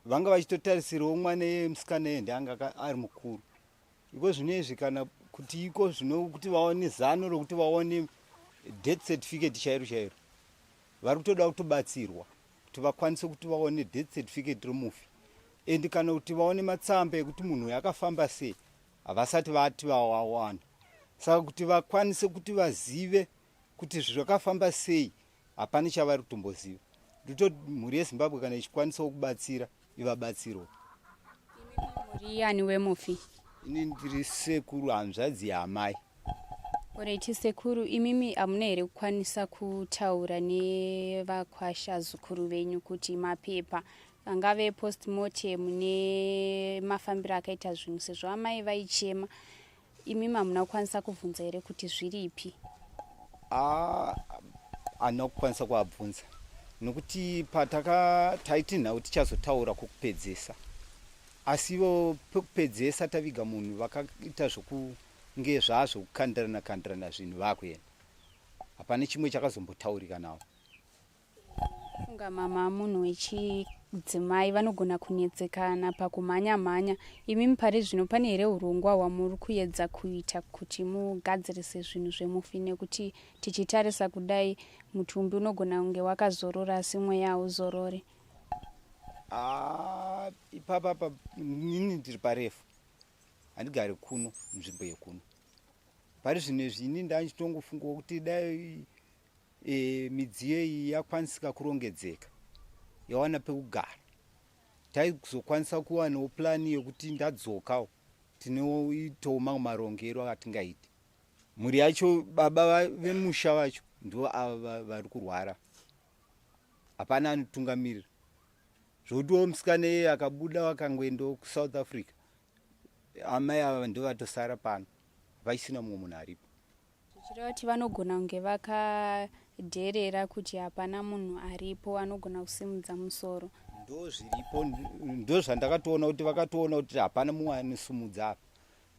vanga vachitotarisirawo mwana iye musikana iye ndianga ari mukuru iko zvino izvi kana kuti iko zvino kuti vaone zano rokuti vaone death certificate chairo chairo vari kutoda kutobatsirwa kuti vakwanise kuti vaone death certificate remufi and kana kuti vaone matsamba ekuti munhu uyu akafamba sei havasati vati vawawana saka kuti vakwanise kuti vazive kuti zvakafamba sei hapana chavari kutomboziva ndito mhuri yezimbabwe kana ichikwanisawo kubatsira ivabatsirwo Muri yani wemufi? Ini ndiri sekuru hanzvadzi yaamai. Alright sekuru, imimi hamuna here kukwanisa kutaura nevakwasha zukuru venyu kuti mapepa angave postmortem nemafambiro akaita zvinhu sezvo amai vaichema imimi hamuna kukwanisa kubvunza here kuti zviripi? Handina kukwanisa kuabvunza nokuti pataka taiti nhau tichazotaura kwokupedzesa asi ivo pekupedzesa taviga munhu vakaita zvokunge zvaa zvokukandirana kandirana zvinhu vakuenda hapana chimwe chakazombotaurika navo. Funga mama munhu wechidzimai vanogona kunetsekana pakumhanya mhanya. Imimi pari zvino pane here hurongwa hwamuri kuedza kuita kuti mugadzirise zvinhu zvemufi nekuti tichitarisa kudai mutumbi unogona kunge wakazorora asi mweya hauzorore? Ah, ipapa pa inini ndiri parefu handigari kuno nzvimbo yekuno pari zvino izvi ini ndandichitongofungawo kuti dai e, midziyo iyi yakwanisika kurongedzeka yawana pekugara taizokwanisa kuwanawo plani yekuti ndadzokawo tinoitawo mamwe marongero atingaite mhuri yacho baba vemusha vacho ndo ava vari kurwara hapana anotungamirira zvokutiwo musikana iye akabuda vakangoendawo kusouth africa amai ava ndo vatosara pano hapachisina mumwe munhu aripo Zvichireva kuti vanogona kunge vakadherera kuti hapana munhu aripo anogona kusimudza musoro. Ndozviripo, ndozvandakatoona kuti vakatoona kuti hapana mumwe anosumudza apa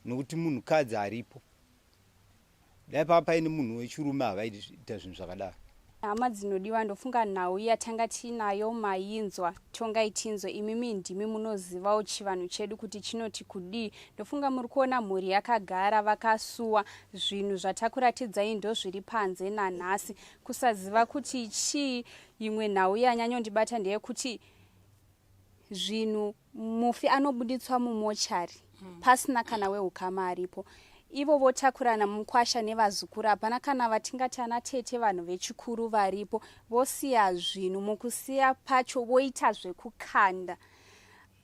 nokuti munhukadzi aripo. Dai pava paine munhu wechirume havaiita zvinhu zvakadaro. Hama dzinodiwa ndofunga nhau yatanga tiinayo mainzwa tongai tinzwe imimi ndimi munozivawo chivanhu chedu kuti chinoti kudii ndofunga muri kuona mhuri yakagara vakasuwa zvinhu zvatakuratidzai ndozviri panze nanhasi kusaziva kuti chii imwe nhau yanyanyondibata ndeyekuti zvinhu mufi anobuditswa mumochari pasina kana wehukama aripo ivo votakurana mukwasha nevazukuru hapana kana vatingati ana tete vanhu vechikuru varipo vosiya zvinhu mukusiya pacho voita zvekukanda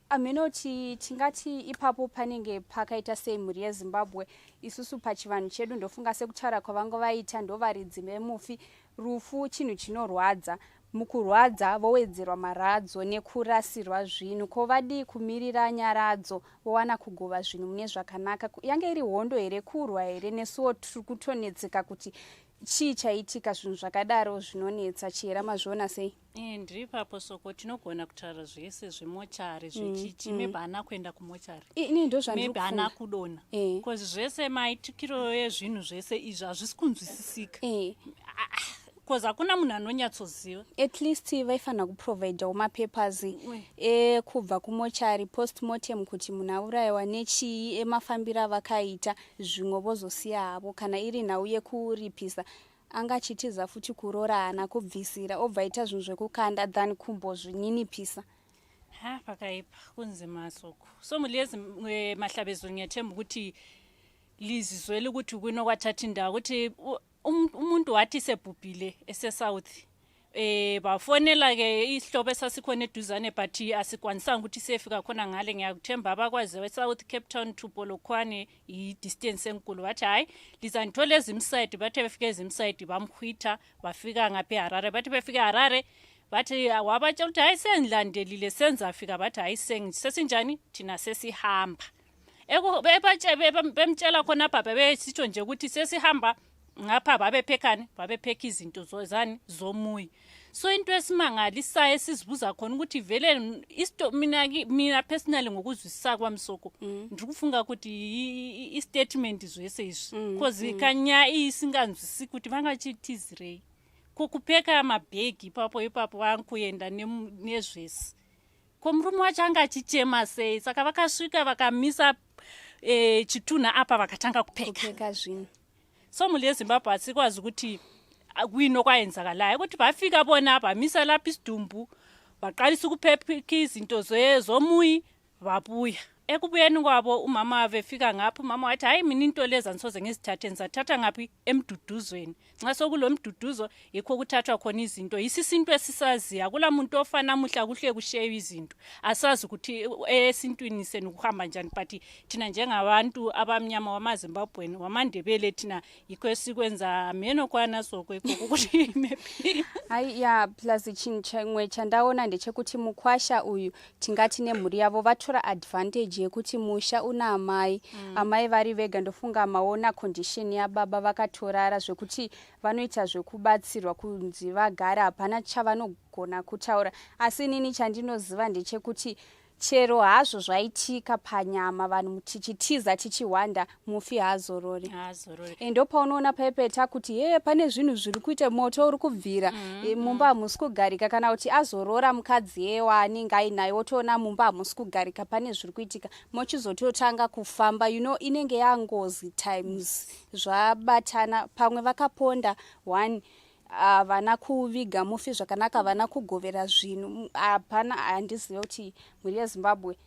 aminoti tingati ipapo panenge pakaita sei mhuri yezimbabwe isusu pachivanhu chedu ndofunga sekutaura kwavanga vaita ndovaridzi vemufi rufu chinhu chinorwadza Mukurwadza vowedzerwa maradzo nekurasirwa zvinhu ko vadii kumirira nyaradzo vowana kugova zvinhu mune zvakanaka yange iri hondo here kurwa here nesuwo tiri kutonetseka kuti chii chaitika zvinhu zvakadaro zvinonetsa chihera mazviona sei eh, ndiri ipapo soko tinogona kutaura zvese zvemochari zvechichi maybe haana kuenda kumochari ini ndozvandiri maybe haana kufunga kudonha Eh. bcause zvese maitikiro ezvinhu zvese izvi hazvisi kunzwisisika Eh. Cause hakuna munhu anonyatsoziva. At least vaifanira kuprovidawo mapapers ekubva kumochari postmortem kuti munhu aurayiwa nechii emafambiro avakaita zvimwe vozosiya havo kana iri nhau yekuripisa anga achitiza futi kuroora haana kubvisira obva aita zvinhu zvekukanda than kumbozvininipisa. Ha pakaipa kunzima soko so mulezi eh, mahlabezulu ngiyathemba ukuthi lizizwele ukuthi kunokwathatha indawo ukuthi Um, umuntu wathi sebhubhile esesouth eh bafonela ke isihlobo esasikhona eduzane but asikwanisanga ukuthi siyefika khona ngale ngiyakuthemba abakwazi e-south cape town to polokwane i-distance enkulu bathi hhayi lizandithola ezimside bathe befika ezimside bamhwitha bafika ngapha eharare bathi befika eharare bathi wabatshela ukuthi hhayi sengilandelile senzafika bathi hhayi sesinjani thina sesihamba. Bemtshela khonapha, bebesitsho nje ukuthi sesihamba ngapha, babephekani, babephekha izinto zani zomuyi. So into esimangalisayo esizibuza khona ukuthi vele mina personally, ngokuzwisisa kwami soko, ndiri kufunga kuti istatement zvese izvi, cause kanyaya iyi isinganzwisisi kuti vangachitizirei ko kupeka mabhegi ipapo ipapo, vankuenda nezvese. Ko murume wacho anga achichema sei? Saka vakasvika vakamisa chitunha apa, vakatanga kupeka Kupeka zvinhu. So mhuri yeZimbabwe, asikwazi ukuthi kuyini okwayenzakalayo, ukuthi bafika bona bamisa lapha isidumbu, baqalisa ukuphepha izinto zomuyi, babuya. Ekubuyeni kwabo, umama befika ngapha, umama wathi, "Hayi, mina into lezi angisoze ngizithathe. Ngizathatha ngaphi?" Emduduzweni, nxa sokulo mduduzo, yikho kuthathwa khona izinto. Yisi isintu esisaziyo, akula muntu ofa namuhla kuhle kusheywe izinto. Asazi ukuthi esintwini senu kuhamba njani, but thina njengabantu abamnyama wamaZimbabweni, wamaNdebele, thina yikho esikwenza meno kwana soko ikoko ukuthi maybe. Hai, ya, plus chinhu chimwe chandaona ndechekuti mukwasha uyu, tingati nemhuri yavo, vatora advantage yekuti musha una amai. Amai vari vega. Ndofunga maona condition yababa, vakatorara zvekuti vanoita zvekubatsirwa kunzi vagare, hapana chavanogona kutaura. Asi inini chandinoziva ndechekuti chero hazvo zvaitika panyama, vanhu tichitiza tichihwanda, mufi haazorori. Haazorori. Endo paunoona paipeta kuti he, pane zvinhu zviri kuita, moto uri kubvira, mumba hamusi kugarika, kana kuti azorora mukadzi yewaanenge ainaye, wotoona mumba hamusi kugarika, pane zviri kuitika, mochizototanga kufamba. Inenge yangozi times zvabatana. Pamwe vakaponda one, havana kuviga mufi zvakanaka, havana kugovera zvinhu, hapana. Handizive kuti mhuri yeZimbabwe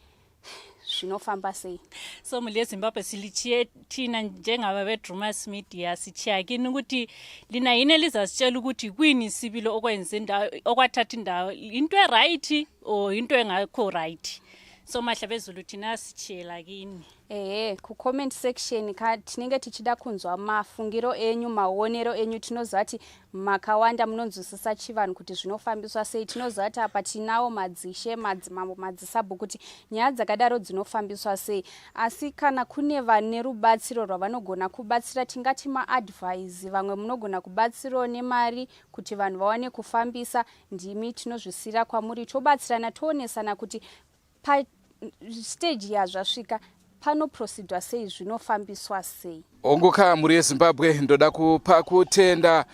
zvinofamba sei. So mhuri yeZimbabwe, silichiye thina njengaba beDrumas Media, sitshiya kini ukuthi lina yini elizasitshela ukuthi kuyini sibili okwenza indawo, okwathatha indawo, into e-right or into engakho right. So mahlabezulu, thina sitshiyela kini. Ehe, kucomment section ka tinenge tichida kunzwa mafungiro enyu, maonero enyu. Tinoziva kuti makawanda munonzwisisa chivanhu kuti zvinofambiswa sei. Tinoziva kuti apa tinawo madzishe, madzimambo, madzisabhu, kuti nyaya dzakadaro dzinofambiswa sei. Asi kana kune vane rubatsiro rwavanogona kubatsira, tingati maadvise, vamwe munogona kubatsirawo nemari kuti vanhu vawane kufambisa, ndimi tinozvisiyira kwamuri. Tobatsirana, toonesana kuti pastage yazvasvika panoproceedwa sei, zvinofambiswa sei. Ongoka mhuri yeZimbabwe, ndoda kupa kutenda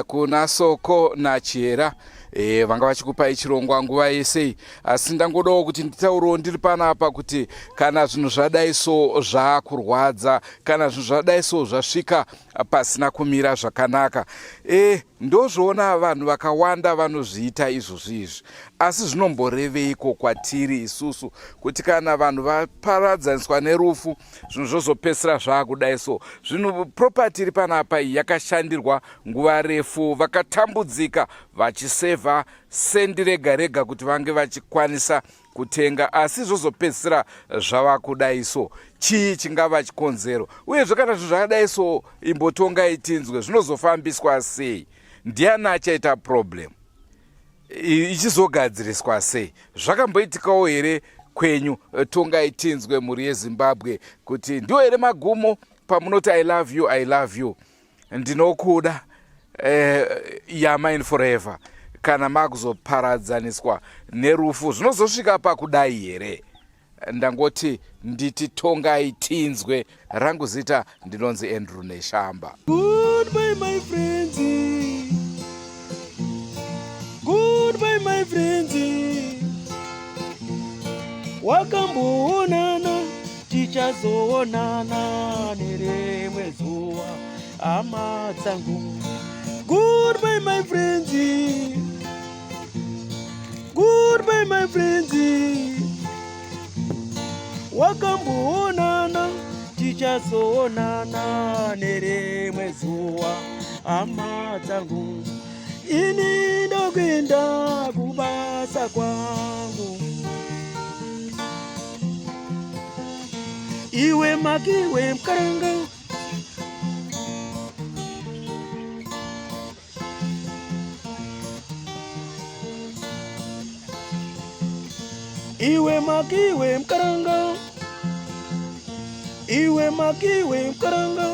kuna Soko naChihera vanga vachikupai chirongwa nguva yesei. Asi ndangodawo kuti nditaurewo ndiri panapa kuti kana zvinhu zvadai so zvaakurwadza, kana zvinhu zvadai so zvasvika pasina kumira zvakanaka, ndozvoona vanhu vakawanda vanozviita izvozvi izvi. Asi zvinomboreveiko kwatiri isusu kuti kana vanhu vaparadzaniswa nerufu, zvinhu zvozopedzisira zvaakudai so? Zvinhu, property iri panapa iyi yakashandirwa nguva refu, vakatambudzika vachisevha sendi rega rega kuti vange vachikwanisa kutenga, asi zvozopedzisira zvava kudai so. Chii chingava chikonzero? Uyezve kana zvinhu zvakadai so, imbotongai tinzwe, zvinozofambiswa sei? Ndiani achaita problem? Ichizogadziriswa sei? Zvakamboitikawo here kwenyu? Tongai tinzwe, mhuri yeZimbabwe, kuti ndiwo here magumo pamunoti "I love you, I love you, ndinokuda, you're mine forever"? Kana makuzoparadzaniswa nerufu, zvinozosvika pakudai here? Ndangoti nditi tongai tinzwe. Rangu zita ndinonzi Andrew Neshamba. Goodbye, my friends. Goodbye, my friends. Wakamboonana, tichazoonana nerimwe zuva, hama dzangu. Goodbye, my friends. Goodbye, my friends. Wakamboonana, tichazoonana nerimwe zuva, hama dzangu. Ini ndokuenda kubasa kwangu. Iwe makiwe mukaranga. Iwe makiwe mukaranga. Iwe makiwe mukaranga.